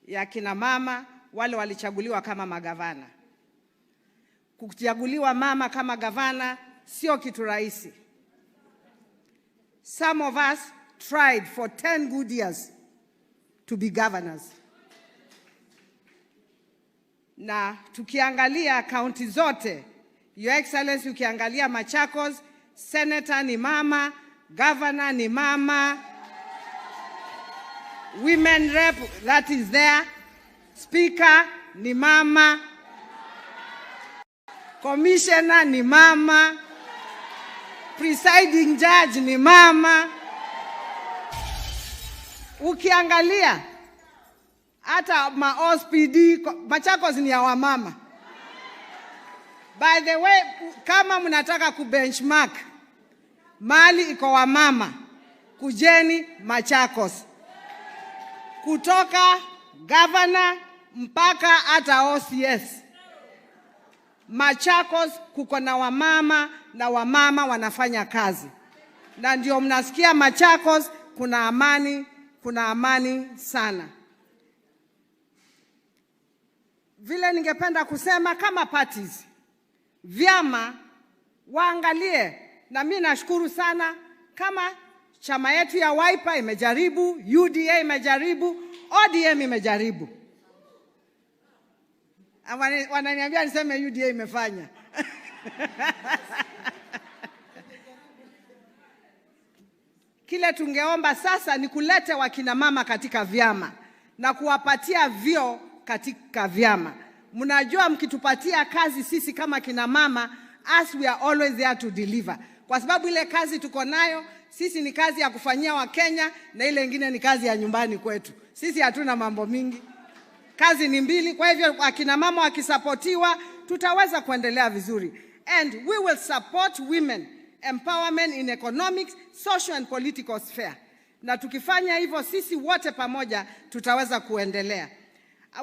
ya kina mama wale walichaguliwa kama magavana. Kuchaguliwa mama kama gavana sio kitu rahisi. Some of us tried for 10 good years to be governors. Na tukiangalia kaunti zote, Your Excellency, ukiangalia Machakos, senator ni mama, governor ni mama, women rep that is there, speaker ni mama, commissioner ni mama, presiding judge ni mama. Ukiangalia hata ma OSPD, Machakos ni ya wamama. By the way, kama mnataka kubenchmark mali iko wamama, kujeni Machakos. Kutoka governor mpaka hata OCS. Machakos kuko na wamama na wamama wanafanya kazi. Na ndio mnasikia Machakos kuna amani, kuna amani sana. Vile ningependa kusema kama parties, vyama waangalie, na mimi nashukuru sana kama chama yetu ya Wiper imejaribu, UDA imejaribu, ODM imejaribu. Wananiambia niseme UDA imefanya. Kile tungeomba sasa ni kulete wakina mama katika vyama na kuwapatia vyo katika vyama. Mnajua mkitupatia kazi sisi kama kina mama, as we are always there to deliver. Kwa sababu ile kazi tuko nayo sisi ni kazi ya kufanyia Wakenya na ile ingine ni kazi ya nyumbani kwetu. Sisi hatuna mambo mingi. Kazi ni mbili, kwa hivyo akina mama wakisapotiwa tutaweza kuendelea vizuri. And we will support women empowerment in economics, social and political sphere. Na tukifanya hivyo sisi wote pamoja tutaweza kuendelea.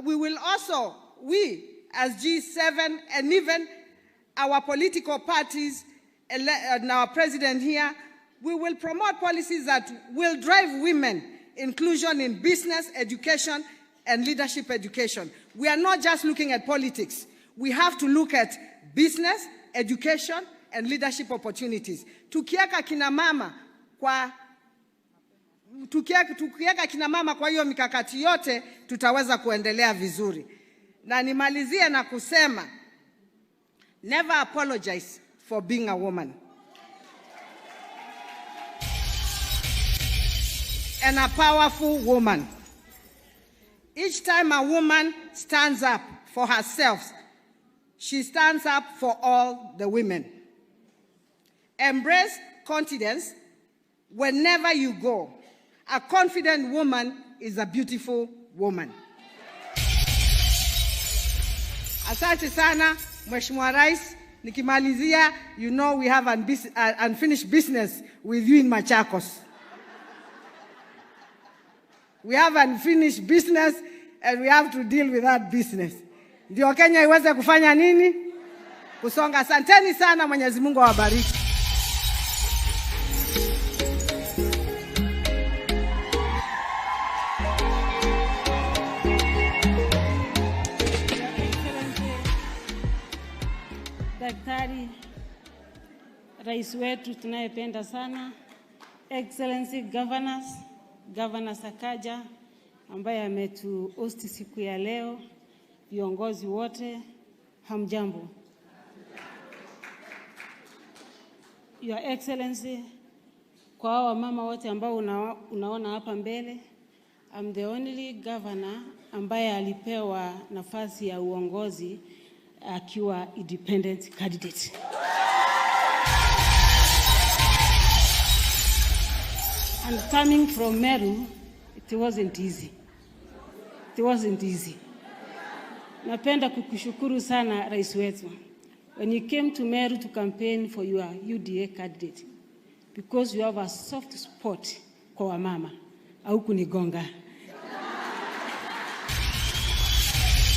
We will also, we as G7 and even our political parties and our president here, we will promote policies that will drive women inclusion in business, education, and leadership education. We are not just looking at politics. We have to look at business, education, and leadership opportunities. Tukiweka kina mama kwa tukiweka kina mama kwa hiyo mikakati yote tutaweza kuendelea vizuri. Na nimalizie na kusema, never apologize for being a woman. And a powerful woman. Each time a woman stands up for herself, she stands up for all the women. Embrace confidence whenever you go. A confident woman is a beautiful woman. Asante sana, Mheshimiwa Rais. Nikimalizia, you know we have unfinished business with you in Machakos. We have unfinished business and we have to deal with that business. Ndio Kenya iweze kufanya nini? Kusonga. Asanteni sana, Mwenyezi Mungu awabariki. Daktari, Rais wetu tunayependa sana, Excellency Governors, Governor Sakaja ambaye ametu-host siku ya leo, viongozi wote, hamjambo. Your Excellency, kwa hawa mama wote ambao unaona hapa mbele, I'm the only governor ambaye alipewa nafasi ya uongozi akiwa independent candidate. And coming from Meru, it wasn't easy. It wasn't easy. Napenda kukushukuru sana rais wetu. When you came to Meru to campaign for your UDA candidate, because you have a soft spot kwa wamama, au kunigonga.